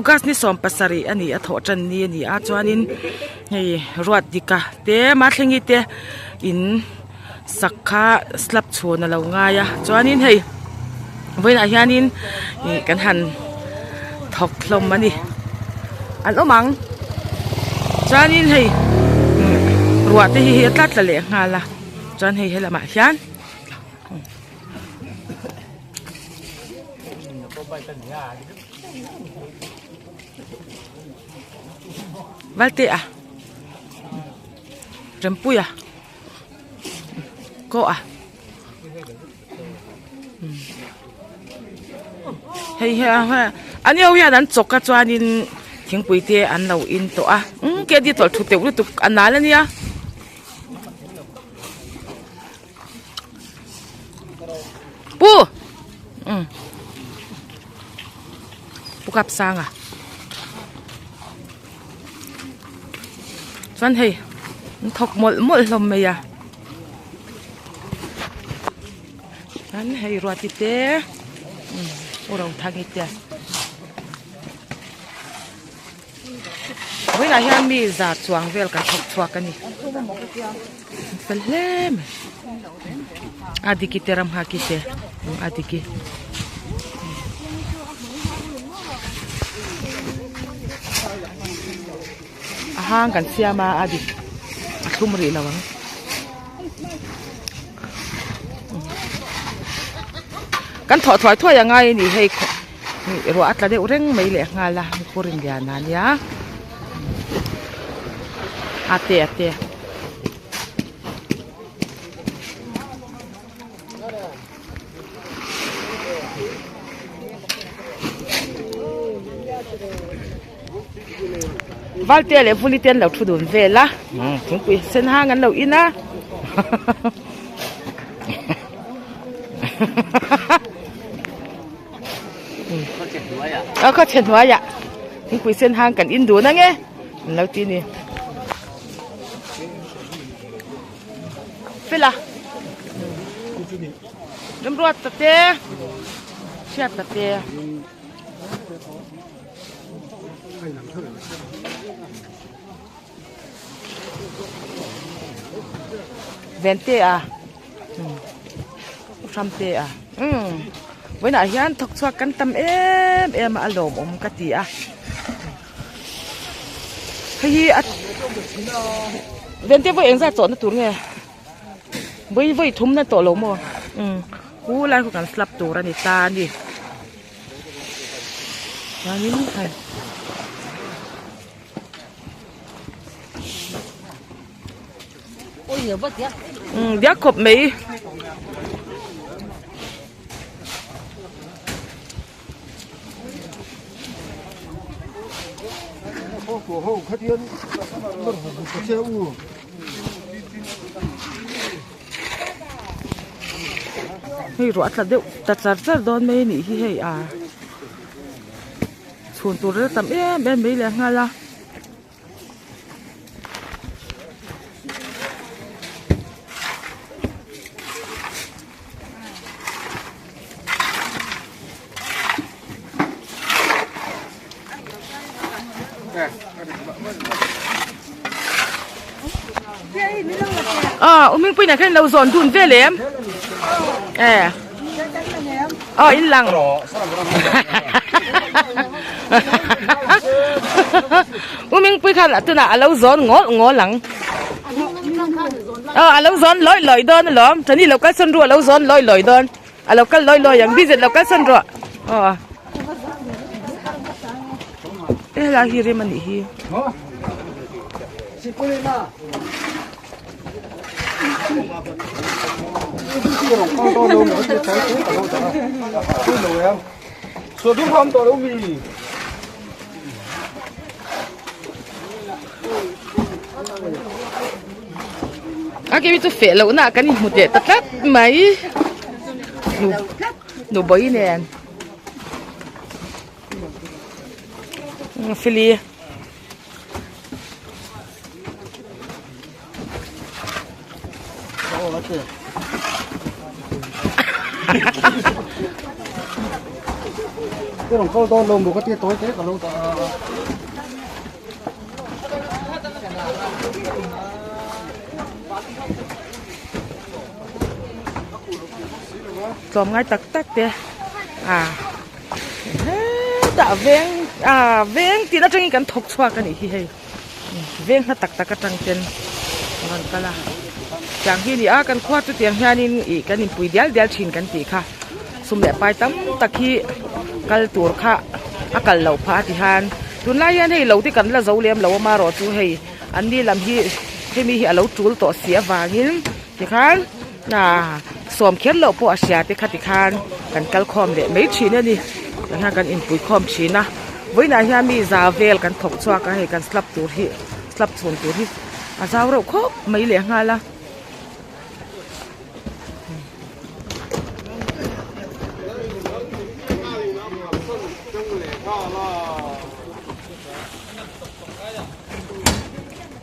August ni 17 a ni a thawh tan ni a ni a chuanin hei ruat dika te Mathlengi te in sak kha slab chhun a lo ngai a chuanin hei vawiinah hianin ih kan han thawk hlawm a ni an awm ang chuanin hei ruah te hi a tla tla leh nghal a chuan hei helamah hian. Valte a Rempuia Ko a hei hi a ni ho hian an chawk a chuanin thingpui te an lo in tawh a umm ke di tawlh thu teuh lutuk a nal a nia. Pu umm Pu kap sang a chuan hei an thawk mawlh mawlh hlawm mai a chuan hei ruati te umm u Rothangi te. Vawiinah hian mi za chuang vel kan thawk chhuak a ni fel hle mai a diki te ram nghak te a diki a hang kan siam a a dik a thlum rih lo ang kan thawh thuai thuai a ngai a ni hei. Ruah a tla deuh reng mai leh nghal a kawr in lian a nia a te a te. Valtea leh Vuli te an lo thu dun vel a thingpui sen hang an lo in a. A khaw chhe hnuaiah thingpui sen hang kan in dun ange an lo ti a ni fela remruat ta te hriat ta te. Vente a Hramte a umm vawiinah hian thawk chhuak kan tam em em a a lawmawm ka ti a hei hi a Vente vawi engzat chawhna tur nge vawi vawi thum na tawh lo maw umm u lai khu kan slap tur a ni ta a ni chuanin hei. Diak khawp mai. Hei ruah a tla deuh ta char char dawn mai a nih hi hei a chhun tur a tam em em mai leh nghal a. Aw u Hmingpuiin ah khan in lo zawn dun vel em e aw in lang U Mingpui khan tunah a lo zawn ngawl ngawl ang. Aw a lo zawn lawi lawi dawn alawm. Tani lo kal sawn ru a lo zawn lawi lawi dawn. A lo kal lawi lawi ang. Bizet lo kal sawn rawh. Aw. E helai hi rem a nih hi. A ke hi chu feh loh na ah kan inhmu teh ta tlat mai nu nu bawi nen fili. I rawn kal dawn lo maw ka tia tawi te ka lo dah a. Tlawm ngai tak tak te a hetah veng ah veng tin atangin kan thawk chhuak a nih hi hei veng hla tak tak atang ten a rawn kal a tiang hi a ni a kan khua chu tiang hianin ih kan inpui dial dial thin kan tih kha sum leh pai tam tak hi kal tur kha a kal loh phah a ti hian tunlai hian hei lo te kan la zo lem lo a marawh chu hei an ni lam hi hemi hi a lo tul tawh si avangin tikhan ah sawm kher loh pawh a hria te kha tikhan kan kal khawm leh mai thin a ni tah hian kan inpui khawm thin a vawiinah hian mi za vel kan thawk chhuak a hei kan slap tur hi slap chhun tur hi a zau reuh khawp mai leh nghal a.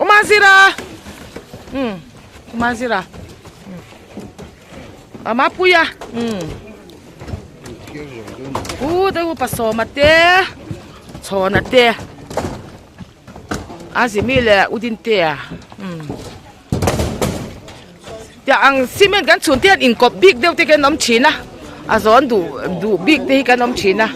Umazira um Umazira um Mapuia um u te u pasawma te chhawna te a zimi leh udintea um tiang ang cement kan chhun te hian inkawp bik deuh te kan awm thin a a zawn duh duh bik te hi kan awm thin a.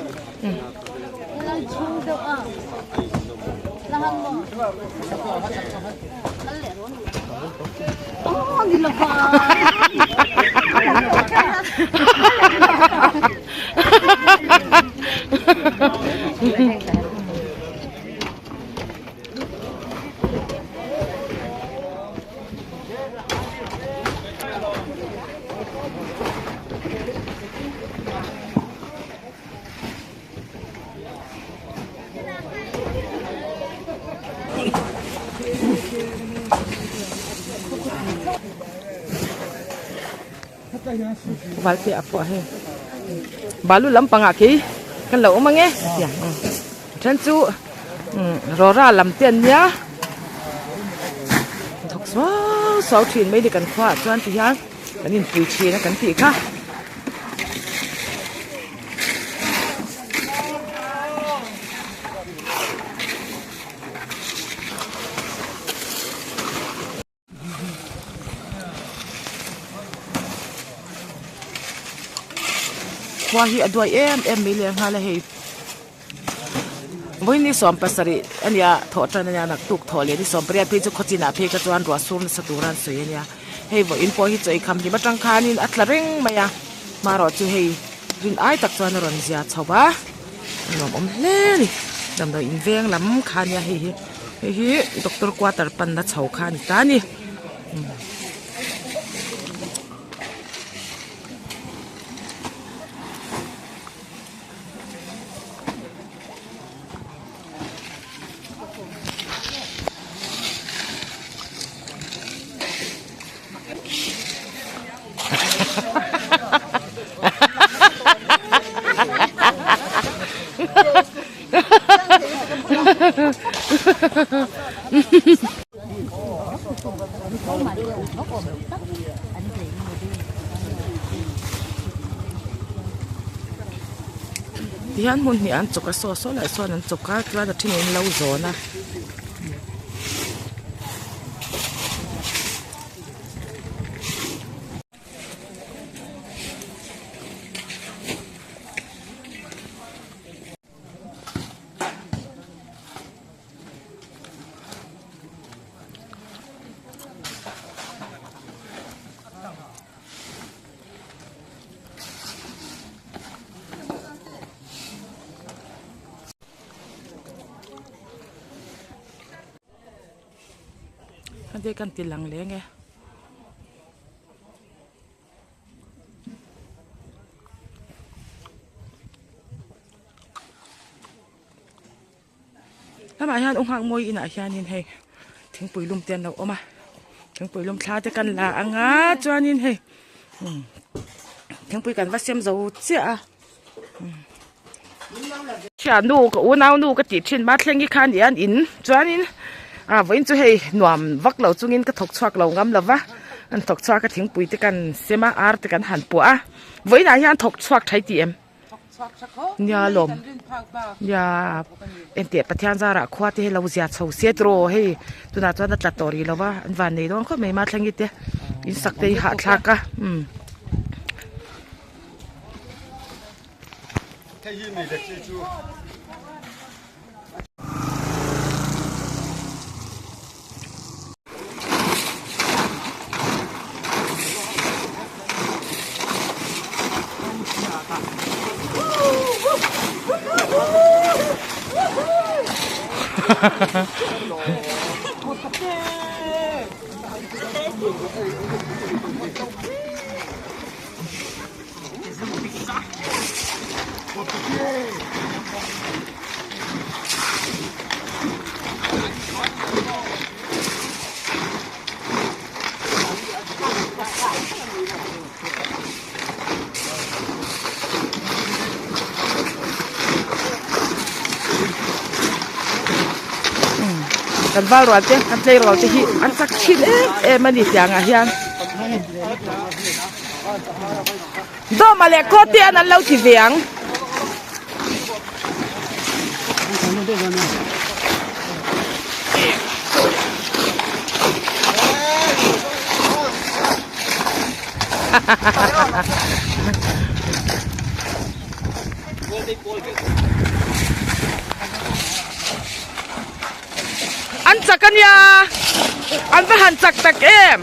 Valte a pawh hei balu lampangah khi kan lo awm ange tiang a then chu rawra lam te an nia thawk suau suau thin mai ni kan khuaah chuan ti hian kan inpui thin a kan tih kha. Khua hi a duai em em mai leh nghal a hei vawiin 70 a nia thawh tan a nia naktuk thawh leh ni 18 phei chu khaw chinah phei kha chuan ruah sur nasa tur a an sawi a nia hei vawiin pawh hi chaw eikham hlim atang khanin a tla reng mai a hmarawh chu hei rin ai tak chuan a rawn zia chho va a nuam awm hle a ni damdawi in veng lam kha a nia hei hi. Hei hi doctor quarter panna chho kha a ni ta a ni. Tihian hmun hnih an chawk a saw saw lah sawn an chawk a chuan a then in lo zawn a. Hade kan ti lang leng e. Lamah hian u nghak mawi inah hianin hei thingpui lum te an lo awm a thingpui lum thla te kan la ang a chuanin hei umm thingpui kan va sem zo chiah a thiannu ka unau nu ka tih thin mathleng hi khan i an in chuanin ah vawiin chu hei nuam vak lo chungin ka thawk chhuak lo ngam lo va an thawk chhuak a thingpui te kan sem a ar te kan han puah a vawiinah hian thawk chhuak thai tih em. Nia lawm nia engteh Pathian zarah khua te hi lo zia chho se tiraw hei tunah chuan a tla tawh rih lo va an van nei dawn khawp mai Mathlengi te in sak te hi hahthlak a umm. Kan val rual te kan tleirawl te hi an chak thin em em a ni tiang ah hian. Dawma leh Kawte an an lo ti ve ang. An chak a nia, an va han chak tak em.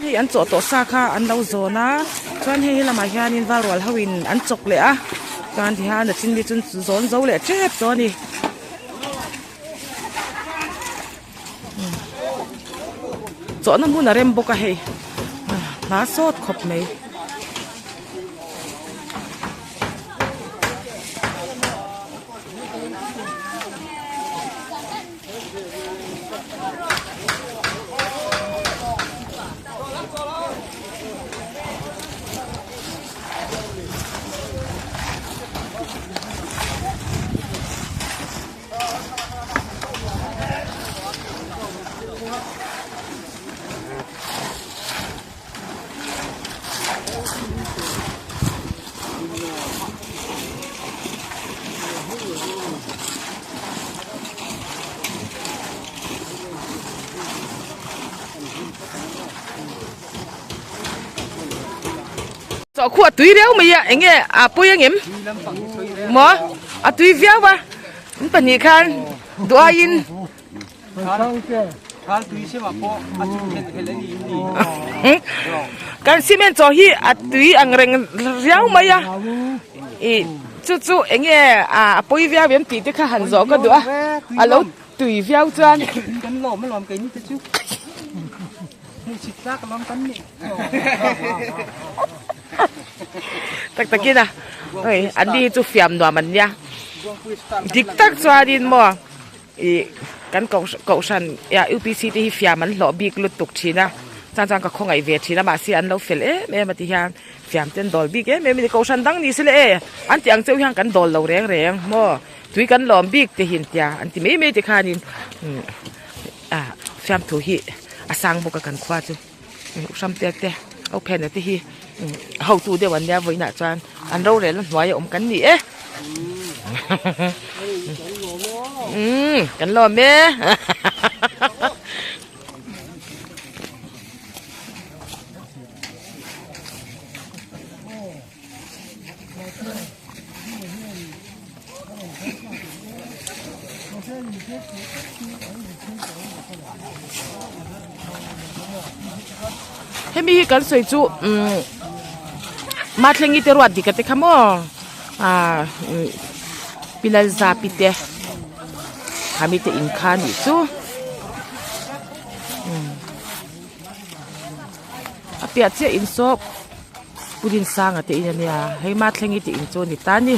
Hei an chawh tawh sa kha an lo zawn a chuan hei helamah hianin val rual ho in an chawk leh a chuan tihian a chin mi chu zawn zo leh tep tawh a ni. Chawhna hmun a rem bawk a hei hna sawt khawp mai. Chawhkhuah tui riau mai a enge a pawi angem maw a tui viau a. An pahnih khan duhaiin kan cement chaw hi a tui ang reng riau mai a ih chu chu eng nge a pawi viau em tih te kha han zawh ka duh a a lo tui viau chuan tak takin a hei an ni hi chu fiam nuam an nia dik tak chuanin maw ih kan kohhran upc te hi fiam an hlawh bik lutuk thin a chuan chuan ka khawngaih ve thin a mahse an lo fel em em a ti hian fiam te an dawl bik em em a ni kohhran dang ni se le e an tih ang cheu hian kan dawl lo reng reng maw tui kan lawm bik te hi an tia an ti mai mai te khanin ah fiamthu hi a sang bawk a kan khua chu. Hramte te ho phena te hi hotu deuh an nia vawiinah chuan an rorel a hnuai a awm kan ni e umm kan lawm e Hemi hi kan sawi chu umm Mathlengi te ruat dik a te kha maw. Ahh pi Lalzapi te khami te in kha anih chu umm a piah chiah in saw Pu Dinsanga te in ania hei Mathlengi te in chu a ni ta a ni.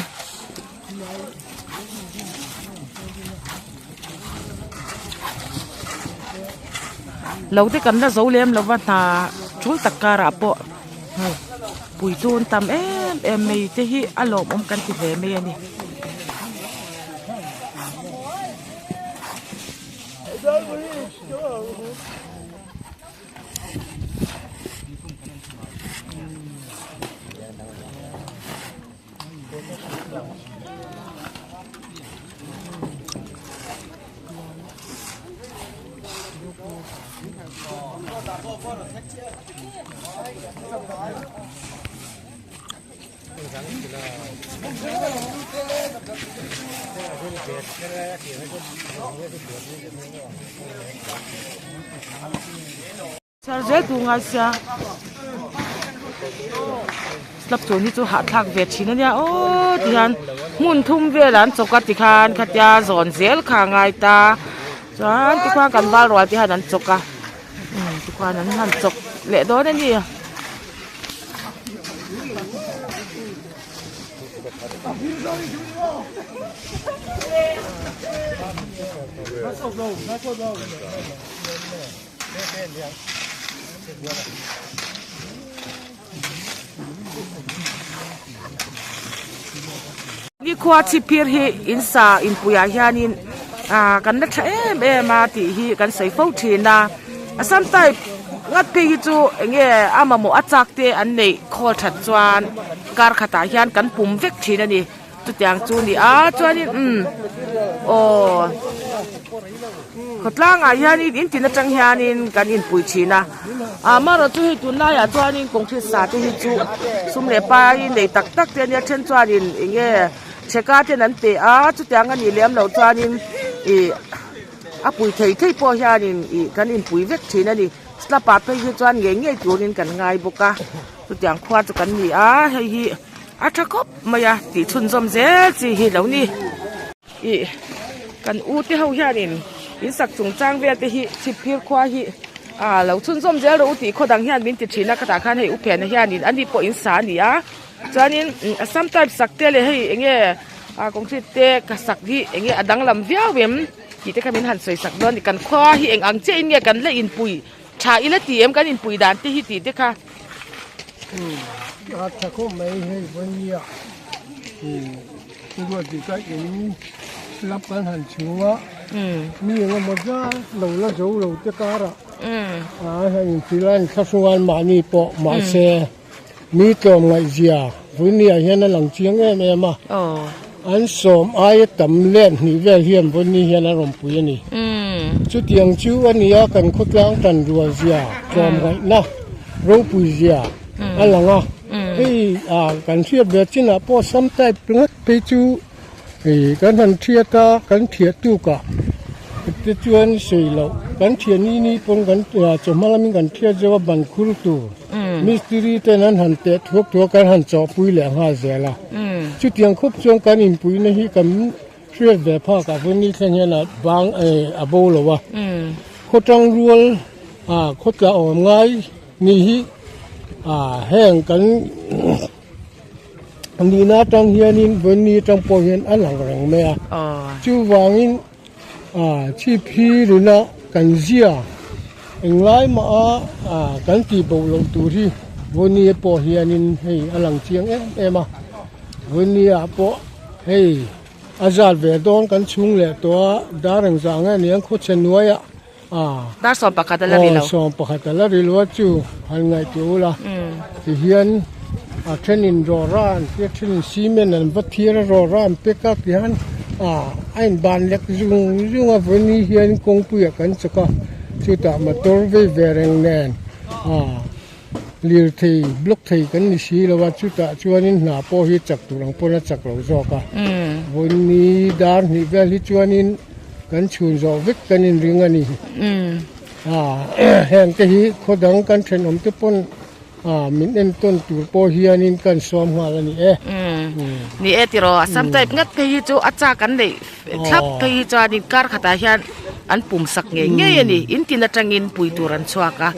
Lo te kan la zo lem lo va hna tul tak karah pawh hei puitu an tam em em mai te hi a lawmawm kan ti hle mai a ni. Chhiar zel tur ngai sia slab chun hi chu hahthlak ve thin ania aw tihian hmun thum velah an chawk a tikhan khatia zawn zel kha a ngai ta chuan tikhuan kan val rual te hian an chawk a umm tikhuan an han chawk leh dawn a ni. Nikhua chhipphir hi in sa inpuiah hianin ah kan la tha em em a tih hi kan sawi fo thin a Assam type ngat phei hi chu eng nge a mamawh a chak te an neih khawl that chuan kar khatah hian kan pum vek thin a ni. Chutiang chu a ni a chuanin umm aw khawtlangah hianin in tin atang hianin kan inpui thin a amaherawh chu hei tunlaiah chuanin concrete sa te hi chu sum leh pai nei tak tak te ania then chuanin eng nge chheka ten an pe a chutiang a nih lem loh chuanin ih a pui thei thei pawh hianin ih kan inpui vek thin a ni slab ah phei hi chuan ngei ngei turin kan ngai bawk a chutiang khua chu kan ni a hei hi. A tha khawp mai a tih chhunzawm zel chi hi lo ni. Ih kan u te ho hianin in sak chungchang vel te hi chhipphir khua hi ah lo chhunzawm zel rawh u tih khaw dang hian min ti thin a khatah khan hei u phena hianin ani pawh in sa a ni a chuanin assam type sak te leh hei eng nge ah concrete te ka sak hi eng nge a danglam viau em tih te kha min han sawi sak dawn a ni kan khua hi eng ang chiah in nge kan la inpui Tha ila ti em kan inpui dan te hi tih te kha. A tha khawp mai hei vawinia ruat dik a in lap kan han chhung a mi eng emaw zat lo la zo lo te karah a han inthil a inthlahrung a mahni pawh mahse Mi tlawmngaihzia Vawini-ah hian a lang chiang em em a, an sawm aia tam let hnih vel hian Vawini hian a rawn pui a ni. Chutiang chu a ni a, kan khawtlang tanrualzia, tlawmngaihna ropuizia a lang a. Hei kan hriat ve chinah pawh sam type ringawt phei chu kan han thiat a, kan thiah tukah te chuan sawi loh, kan thiah ni ni pawn kan chawhma lamin kan thiat zeuh a, ban khur tur. Mistiri ten an han teh thuak thuak an han chawhpui leh nghal zel a. Chutiang khup chuan kan inpuina hi kan hriat ve phak ah vawini thleng hian a bang a bo lo a. Khawtang rual khawtla awm ngai ni hi heng kan nihna atang hianin vawini atang pawh hian a lang reng mai a. Chuvangin Chhip hi rina kan zia englai mah a kan tih bo loh tur hi Vawnia pawh hianin hei a lang chiang em em a, Vawnia pawh hei a zat ve dawn kan chhung leh tawh a, dar engzah nge aniang khawchhe nuaiah Dar 11 a la ri lo. 11 a la ri lo a chu han ngaihtuah ula tihian a thenin rawra an tia thenin cement an va thiar a rawra an pack a tihian a inban lek zung zung a vawiin hian kawngpuiah kan chawk a chutah motor vei ve reng nen Lirthei block thei kan ni si lo a, chutah chuanin hna pawh hi chak tur ang pawn a chak lo zawk a. Vawiin dar hnih vel hi chuanin kan chhun zawh vek kan inring a ni. Heng te hi khaw dang kan thenawm te pawn. Min entawn tur pawh hianin kan sawm nghal a ni e. Ni e tiraw, Assam type ngat phei hi chu a chak an neih thlap phei hi chuanin kar khatah hian an pum sak ngei ngei a ni. In tin atangin pui tur an chhuak a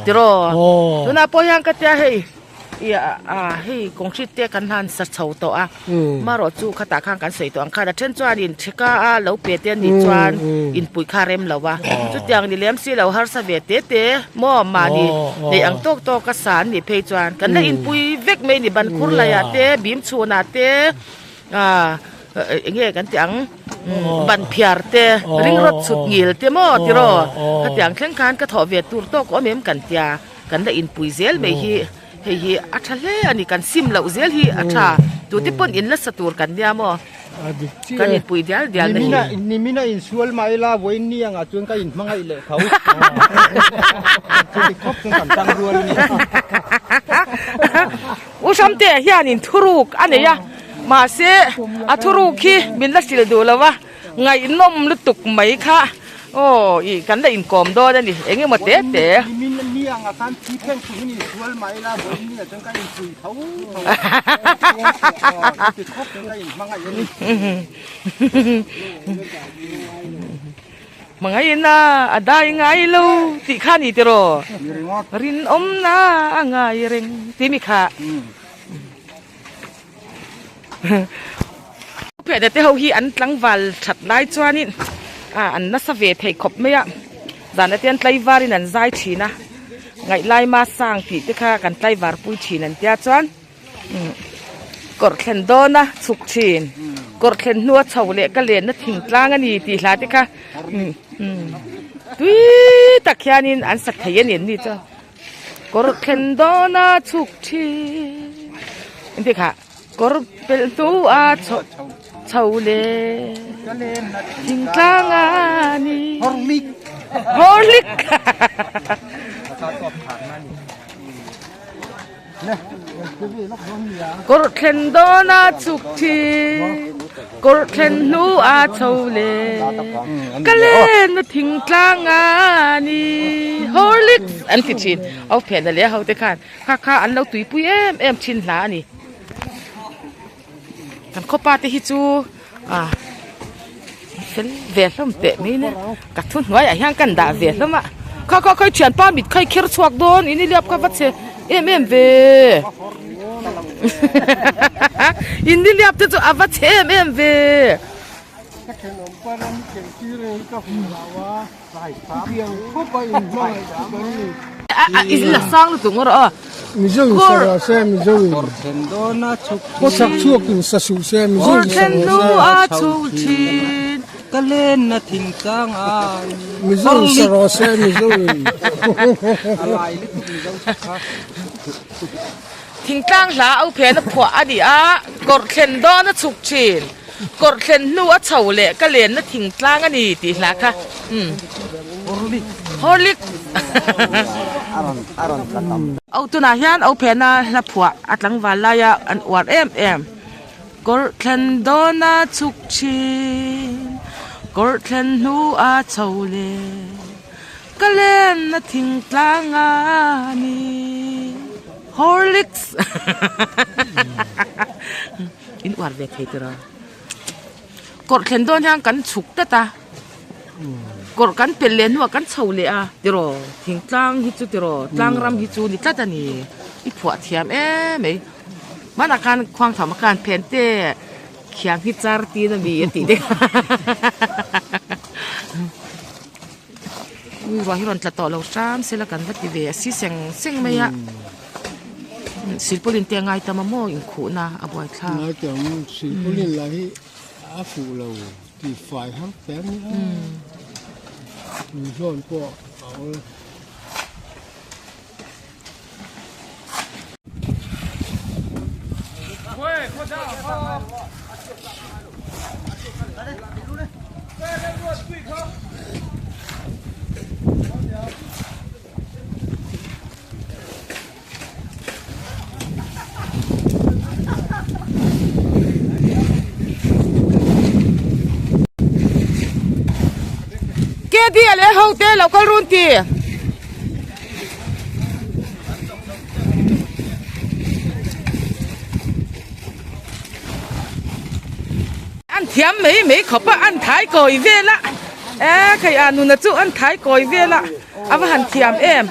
tiraw. Tunah pawh hian ka tia hei ih ah hei concrete te kan han sa chho tawh a marawh chu khatah khan kan sawi tawh ang khan a then chuanin theka a lo pe te anih chuan inpui kha a rem lo a chutiang ni lem si lo harsa ve te te maw mahni neih ang tawk tawk a sa an nih phei chuan kan la inpui vek mai a ni ban khur laiah te bim chhunah te ah eng nge kan tih ang ban phiar te ring rawt chhut ngil te maw tiraw khatiang thleng khan ka thawh ve tur tawk awm em kan tia. Kan la inpui zel mai hi hei hi a tha hle a ni kan sim loh zel hi a tha tute pawn in la sa tur kan nia maw kan inpui dial dial na hi. Nimina insual mah ila vawiin ni angah chuan ka inhmangaih leh tho chuti khawp chuan kan tang rual a ni. U Hramtea hianin thuruk a nei a mahse a thuruk hi min la hrilh duh lo va. Ngaihnawm lutuk mai kha aw ih kan la inkawm dawn a ni eng emaw te te. Hmangaihna a dai ngai lo tih kha a ni tiraw rinawmna a ngai reng tih mi kha. Phehna te ho hi an tlangval that lai chuanin ah an nasa ve thei khawp mai a zan ate an tlaivarin an zai thin a ngaihlai ma sang tih te kha kan tlaivar pui thin an tia chuan umm kawr thlen dawn a chhuk thin kawr thlen hnua chho leh ka lenna thingtlang a ni tih hla te kha umm umm tui tak hianin an sa thei a ni an ni chuan. Kawr thlen dawn a chhuk thin engti kha kawr pelh hnu a chho chho le thingtlang a ni horlik kawr thlen dawn a chhuk thin kawr thlen hnu a chho le ka lenna thingtlang a ni horlicks an ti thin au phen a leh ho te khan kha kha an lo tuipui em em thin hla a ni kan khawpa te hi chu ah fel ve hlawm teh mai nia ka thu hnuaiah hian ka dah ve hlawm a kha kha khawi thianpa mit kha i kher chhuak dawn in i liap kha va chhe em em ve in i liap te chu a va chhe em em ve. Ka thenawmpa ram khelhtir hi ka hmu lo a, chutiang khawp a inhmangaih chu kan ni. A i la sang lutuk ngawr aw. Mizo in sa rawh se Mizo in. Khaw chak chhuak in sa suh se Mizo in sa rawh se. Ka lenna thingtlang a Mizo in sa rawh se Mizo in. A lai lutuk Mizo kha. Thingtlang hla au phen a phuah a ni a, kawr thlen dawn a chhuk thin, kawr thlen hnu a chho leh ka lenna thingtlang a ni tih hla kha umm Horlick Au tunah hian au phena hla phuah a tlangval laia an uar em em kawr thlen dawn a chhuk thin, kawr thlen hnu a chho leh. Ka lenna thingtlang a ni Horlicks In uar ve thei tiraw Kawrh thlen dawn hian kan chhuk tlat a Kawrh kan pelh leh hnuah kan chho leh a tiraw thingtlang hi chu tiraw tlang ram hi chu ni tlat a ni I phuah thiam em mai Hmanah khan khuangtham a khan phen te khiang hi char tin a mi a tih te kha. Ui ruah hi rawn tla tawh lo hram sela kan va ti ve a si seng seng mai a silpaulin te a ngai tam a maw inkhuhna a buai thlak. Ngai tam silpaulin lah hi a fuh lo tih fai har hle a nia inhlawn pawh a awl. Kedi a leh ho te lo kal run ti. Thiam mai mai khawp a an thai kawi vel a e khei a nuna chu an thai kawi vel a a va han thiam em.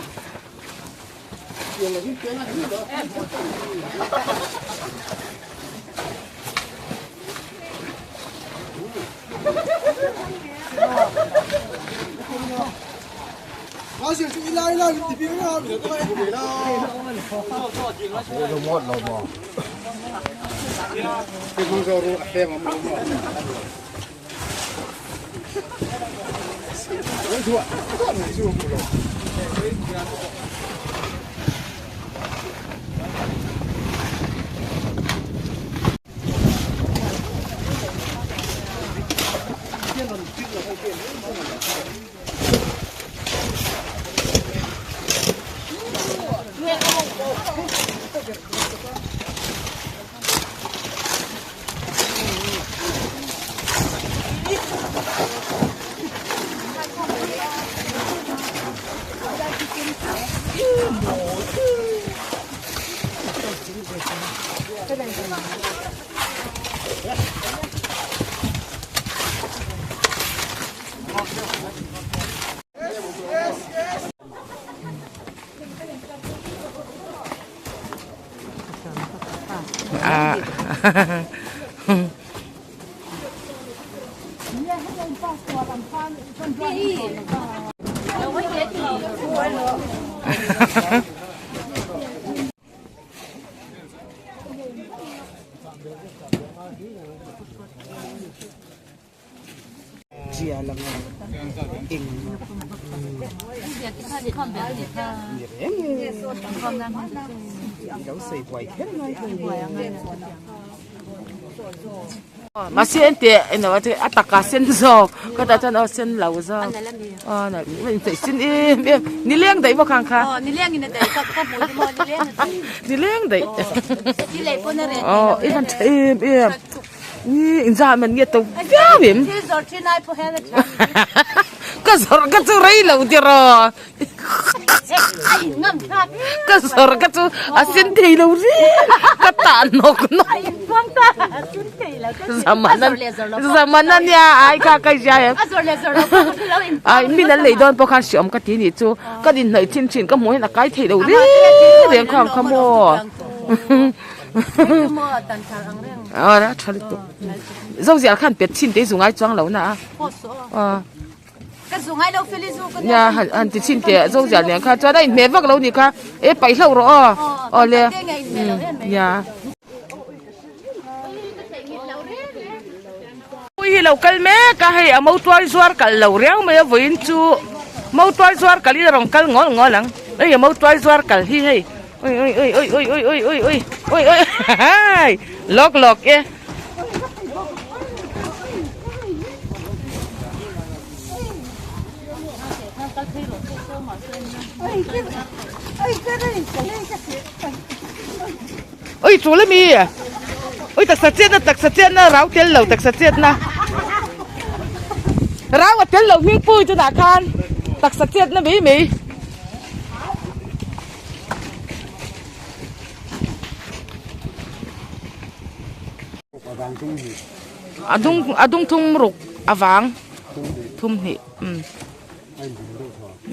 Mahse engteh eng emaw te a taka sen zawk ka tah chuan aw sen lo zawk aw nalh a inchei sin em em nileng daih bawk ang kha nileng daih aw i han tha em em. Ni inzah man nge to viau em. Thil zawrh thin ai pawh hian a tha ni. Ka zawrh ka chu rei lo tiraw. A in ngam thlak. Ka zawrh ka chu a sen thei lo reng. Ka tah nawk nawk. A in puang ta a sen thei lo. Zamana zamana nia ai kha ka hria em. A zawrh leh zawrh lo pawh ka hre lo in. Ai min an lei dawn pawh khan hriawm ka ti nih chu. Ka inhnawih thin thin ka hmuh hian a kai thei lo reng reng khang kha maw. Aw a tha lutuk zozial khan pet chhin te hi zu ngai chuang lo na a nia han han ti chhin teh zozial nen khan chuan a inhmeh vak lo ni kha e paih hlauh rawh aw aw le nia. Pui hi lo kal mek a hei a motuai zuar kal lo riau mai a vawiin chu motuai zuar kal in a rawn kal ngawl ngawl ang hei a motuai zuar kal hi hei ui ui ui ui ui ui ui ui ui ui ui hai lawk lawk e. Oi tul ami oi taksa chetna taksa chetna rau tel lo taksa chetna rau a tel lo hming pui tunah khan taksa chetna mai mai. A dung a dung thum ruk avang thum hnih umm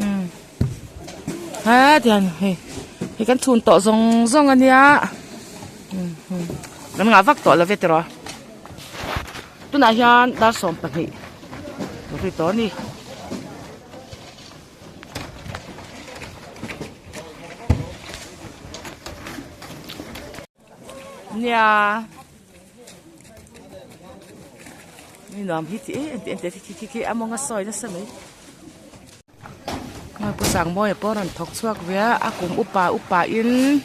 umm he tiang hei hei kan chhun tawh zawng zawng a nia kan ngah vak tawh lo ve tiraw tunah hian dar 12 ri tawh a ni. Nia mi nuam hi chi em em khi khi khi a mawng a sawi nasa mai pu Sangmawia pawh a rawn thawk chhuak ve a a kum upa upa in.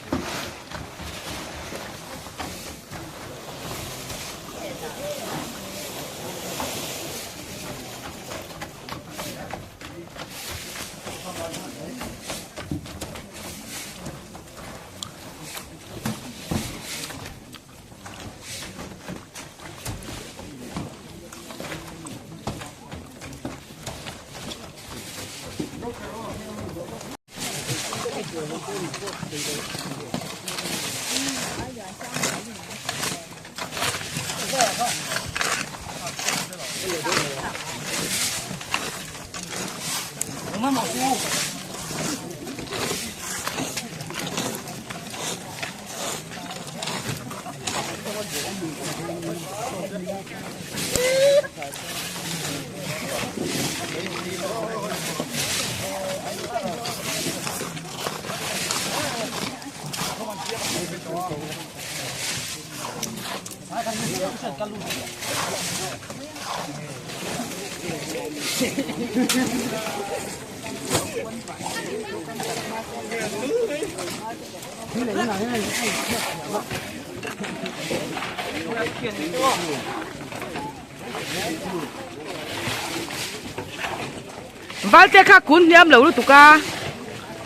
Valte kha kun hniam lo lutuk a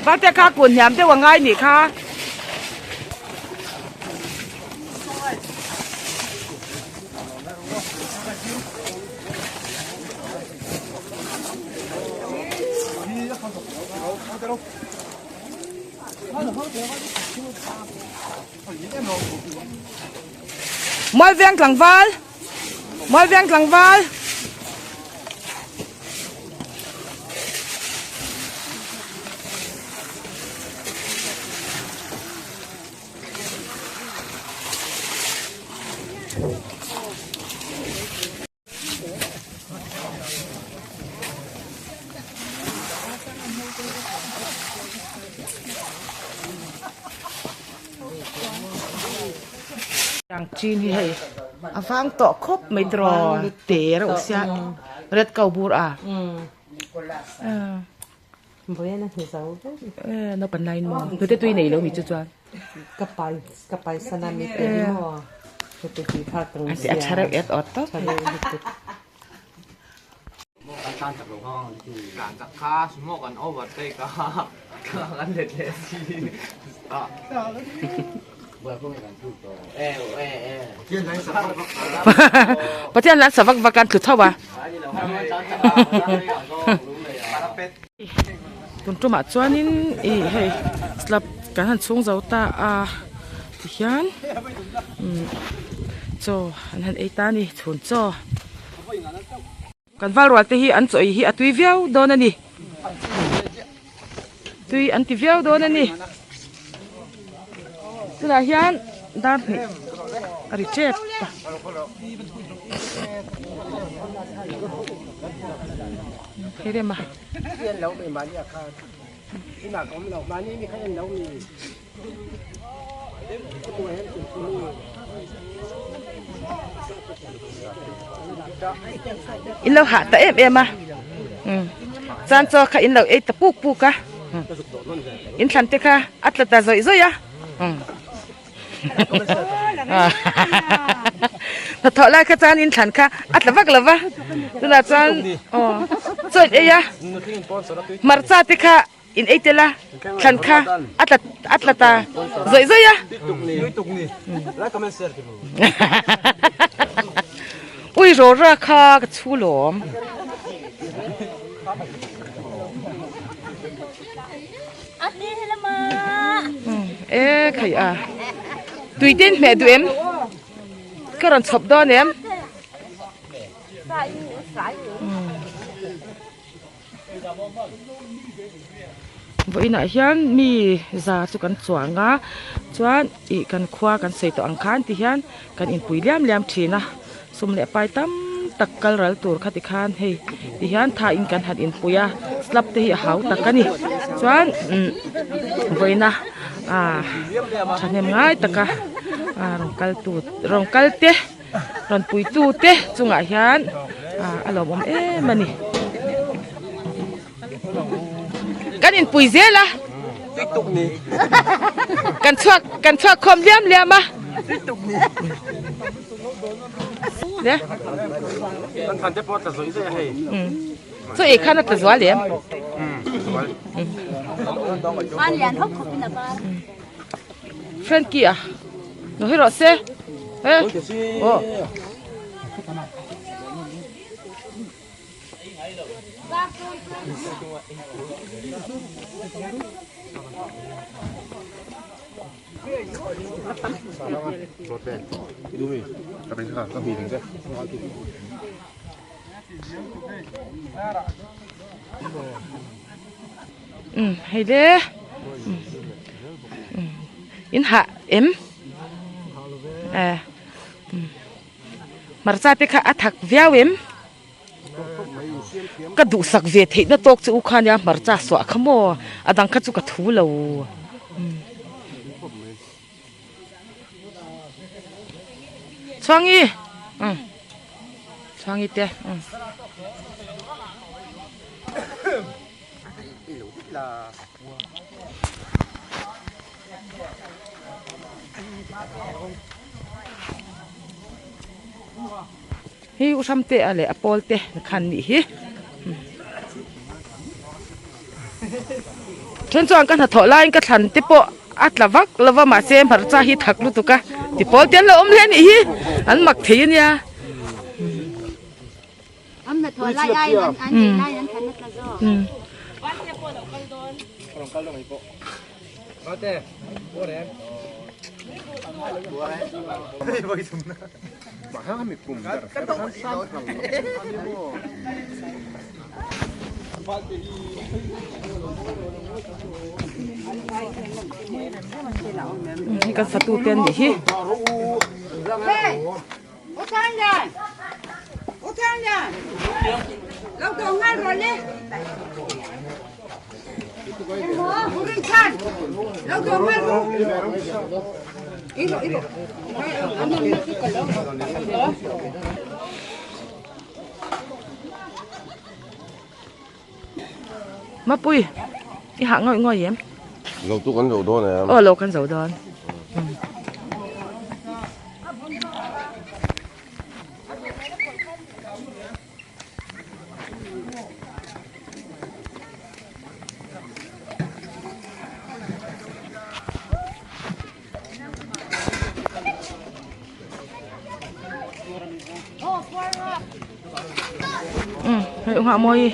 Valte kha kun hniam deuh a ngai nih kha. Mualveng tlangval Mualveng tlangval. Ang chin hi hei a vang tawh khawp mai tiraw te reuh sia red cow bur a naupang laiin maw hnute tui nei lo mi chu chuan a tha reuh et awt tawp. Pathian lan sa vak vak an tlu tho a. Tun tumah chuanin ih hei slab kan han chhung zo ta a tihian chaw an han ei ta a ni chhun chaw. Kan val rual te hi an chaw ei hi a tui viau dawn a ni tui an ti viau dawn a ni tunah hian dar hnih a ri tep ta. Rema. In lo hah ta em em a chuan chaw kha in lo ei ta puk puk a in thlan te kha a tla ta zawih zawih a hnathawh lai kha chuan in thlan kha a tla vak lo va tunah chuan aw chaw in ei a hmarcha te kha. In ei tel a, thlan kha a tla a tla ta zawih zawih a. Ui rawra kha ka chhu lawm. E khai a. Tui te in hmeh duh em? Ka rawn chhawp dawn em? Vawiinah hian mi za chu kan chuang a chuan ih kan khua kan sawi tawh ang khan ti hian kan inpui liam liam thin a sum leh pai tam tak kal ral tur kha ti khan hei ti hian tha in kan han inpui a slab te hi a hau tak a ni chuan umm vawiina ah thahnem ngai taka ah rawn kal tu rawn kal te. Rawn puitu te chungah hian ah a lawmawm em a ni. Kan inpui zel a. Kan chhuak kan chhuak khawm liam liam a. Le. Chaw ei khan a tla zual em? Frankie a no hi rawh se he aw Umm hei le umm in hah em eh umm hmarcha te kha a thak viau em ka duhsak ve theih na tawk chu u kha nia hmarcha suah kha maw a dang kha chu ka thu lo umm. Chhuangi umm Chhuangi te umm. Hei u Hramte a leh a pawl te khan nih hi. Then chuan ka hnathawh laiin ka thlan te pawh a tla vak lo va mahse hmarcha hi thak lutuk a ti pawl te an lo awm hle a nih hi an mak thei a nia. Hei kan fatu te an nih hi. Mapui i hah ngawih ngawih em? Lo chu kan zo dawn em? Aw lo kan zo dawn. Hei ungah mawi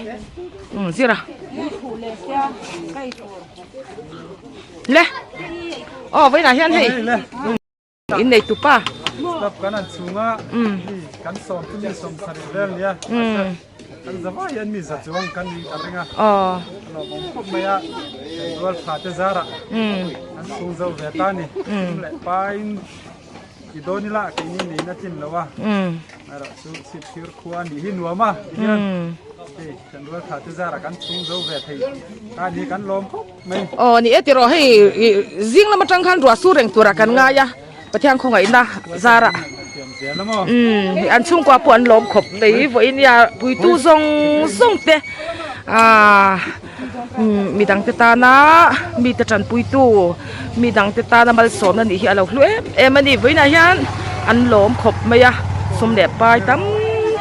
zir a le aw vawiinah hian hei in nei tupa Stop kan an chhunga kan sawm chu mi sawm sarih vel nia kan zavai hian mi za chuang kan ni ka ring a lo awm khawp mai a rual tha te zarah an chhung zo ve ta ni leh pain i dawn ila keini neihna tlin lo a erawh chu chhip thir khua a nih hi nuam a tihian hei kan rual tha te zarah kan chhung zo ve thei ta ni kan lawm khawp mai. Aw ni e tiraw hei zing lam atang khan ruah sur reng turah kan ngai a Pathian khawngaihna zarah umm an chhungkua pawh an lawm khawp mai vawiin nia puitu zawng zawng te ahh midang te tana mite tanpuitu midang te tana malsawmna nih hi a lo hlu em em a ni vawiinah hian an lawm khawp mai a sum leh pai tam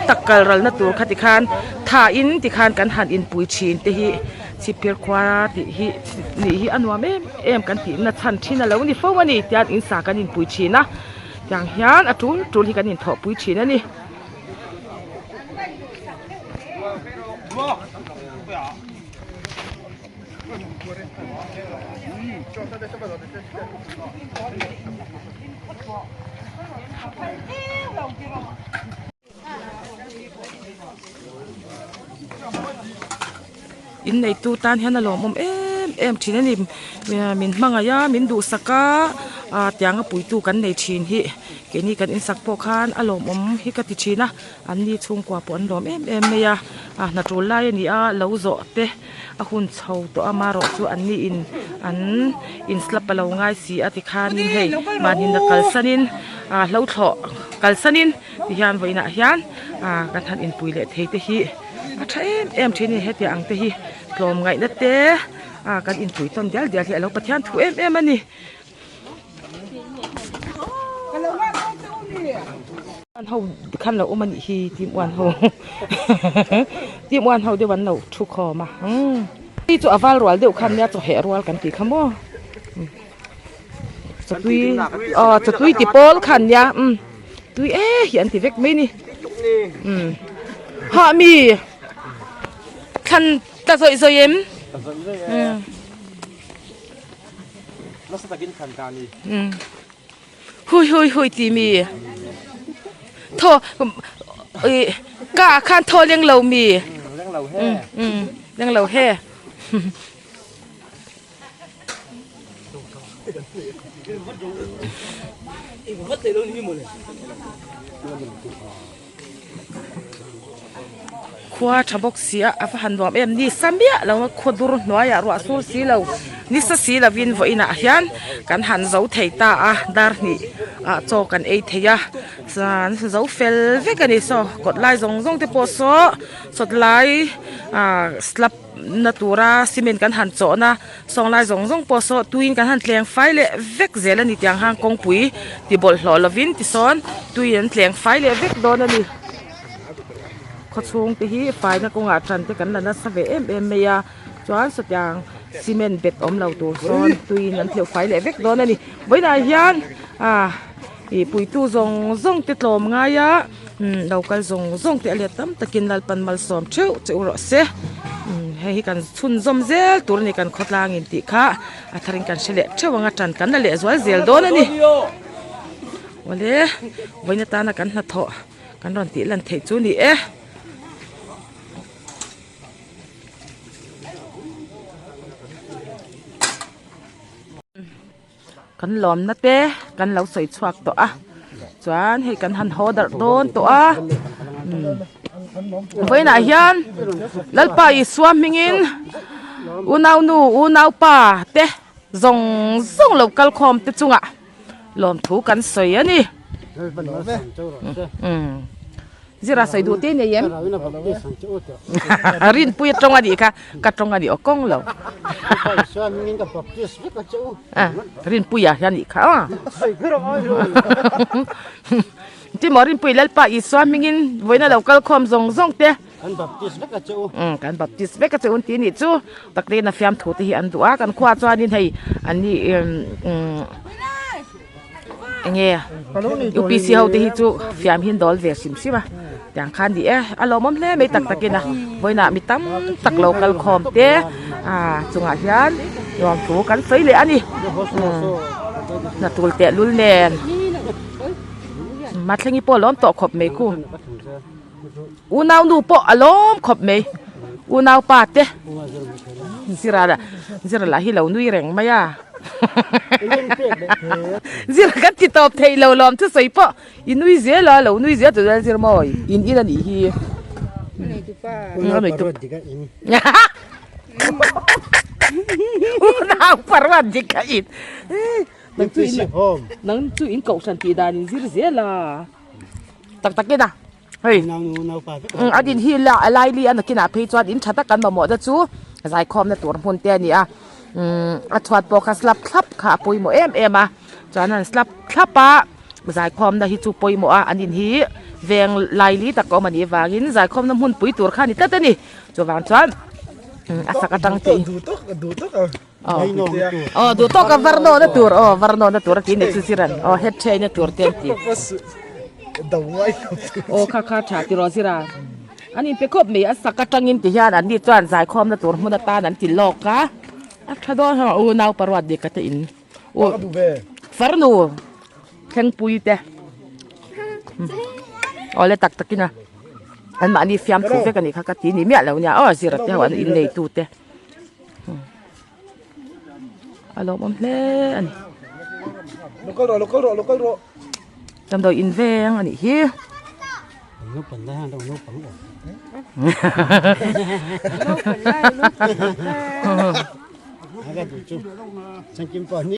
tak kal ralna tur kha tikhan thain tikhan kan han inpui thin te hi chhipphir khua tih hi nih hi a nuam em em kan tihna chhan thin a lo ni fo a ni tian in sa kan inpui thin a tiang hian a tul tul hi kan inthawhpui thin a ni. In neitu tan hian a lawmawm em em thin a ni min hmangaih a min duhsak a ah tiang a puitu kan nei thin hi keini kan insak pawh khan a lawmawm hi ka ti thin a anni chhungkua pawh an lawm em em mai a ah hna tul lai a ni a lo zawh te a hun chho tawh a marawh chu anni in an in slap a lo ngai si a tikhanin hei mahni hna kalsanin ah hlo thlawh kalsanin tihian vawiinah hian ah kan han inpui leh thei te hi a tha em em thin a ni hetiang ang te hi tlawm ngaihna te ah kan inpui tawn dial dial hi a lo Pathian thu em em a ni. Uan ho khan lo awm a nih hi team uan ho team uan ho deuh an lo thu khawm a umm hei chu a val rual deuh khan nia chawheh rual kan tih kha maw chawtui aw chawtui ti pawl khan nia umm tui e hi an ti vek mai ni umm hah mi thlan ta zawih zawih em umm. Hui hui hui tih mi thaw ih ka ah khan thaw leng lo mi leng lo he. Khua tha bawk si a a va han nuam em ni sa miah lo a khaw dur hnuaiah ruah sur si lo nisa si lovin vawiinah hian kan han zo thei ta a dar hnih ah chaw kan ei thei a chuan zo fel vek a ni saw kawt lai zawng zawng te pawh saw sawt lai ah slab na tura cement kan han chawh na sawng lai zawng zawng pawh saw tuiin kan han tleng fai leh vek zel a ni tiang khan kawngpui ti bawlhhlawh lovin tisawn tui an tleng fai leh vek dawn a ni khawchhung te hi faina kawngah tan te kan la nasa ve em em mai a chuan sawtiang cement bet awm lo tur sawn tuiin an tleuh fai leh vek dawn a ni vawiinah hian ah ih puitu zawng zawng te tlawm ngai a umm lo kal zawng zawng te a let tam takin Lalpan malsawm theuh che u rawh se umm hei hi kan chhunzawm zel tur a ni kan khawtlang in tih kha a tharin kan hre leh theuh ang a tan kan la leh zual zel dawn a ni awle vawiin atana kan hnathawh kan rawn tih lan theih chu a ni e. Kan lawmna te kan lo sawi chhuak tawh a chuan hei kan han haw darh dawn tawh a vawiinah hian Lalpa Isua hmingin unaunu unaupa te zawng zawng lo kal khawm te chungah lawmthu kan sawi a ni. Zira sawi duh te nei em? Rinpui a tawng a nih kha, ka tawng a nih aw kawng lo. Rinpuia hian nih kha a. Timaw Rinpui Lalpa Isua hmingin vawiina lo kal khawm zawng zawng te. Kan baptist vek a che u. Kan baptist vek a che u tih nih chu taktein a fiamthu te hi an duh a, kan khua chuanin hei an ni enge UPC ho te hi chu fiam hi an dawl ve hrim hrim a tiang khan ni e a lawmawm hle mai tak takin a vawiinah mi tam tak lo kal khawm te ah chungah hian nuam thu kan sawi leh a ni hna tul teh lul nen Mathlengi pawh a lawm tawh khawp mai khu. Unau nu pawh a lawm khawp mai unau pa te zira lah zira lah hi lo nui reng mai a zira kan ti tawp thei lo lawm chu sawi pawh i nui zel a lo nui zel chu zir mawi in in a nih hi unau paruat dik a in nang chu in nang chu in kohhran tih dan in zir zel a. Tak takin a hei a din hi la a laili a nakinah phei chuan in tha tak kan mamawh te chu zaikhawmna tur hmun te a ni a umm a chhuat pawh kha slab thlap kha a pawimawh em em a chuan an slab thlap a zaikhawmna hi chu pawimawh a an in hi veng laili tak a awm a nih vangin zaikhawmna hmun pui tur kha a ni tlat a ni chuvang chuan a sak atang te Aw duh tawk a var nawhna tur aw var nawhna tur a tih ni chu Ziran aw head chain na tur te an ti aw kha kha tha ti rawh Zira an inpe khawp mai a sak atangin ti hian an ni chuan zaikhawmna tur hmun atan an ti lawk a a tha dawn hlawm a u nauparuat dik ka te in u farnu thlengpui te aw le tak takin a an mahni fiamthu vek a nih kha ka ti ni miah lo nia aw Zira te ho an inneitu te. A lawmawm hle a ni. Lo kal rawh, lo kal rawh, lo kal rawh. Damdawi in veng a nih hi. Naupang lai hian naupang awm. Naupang lai.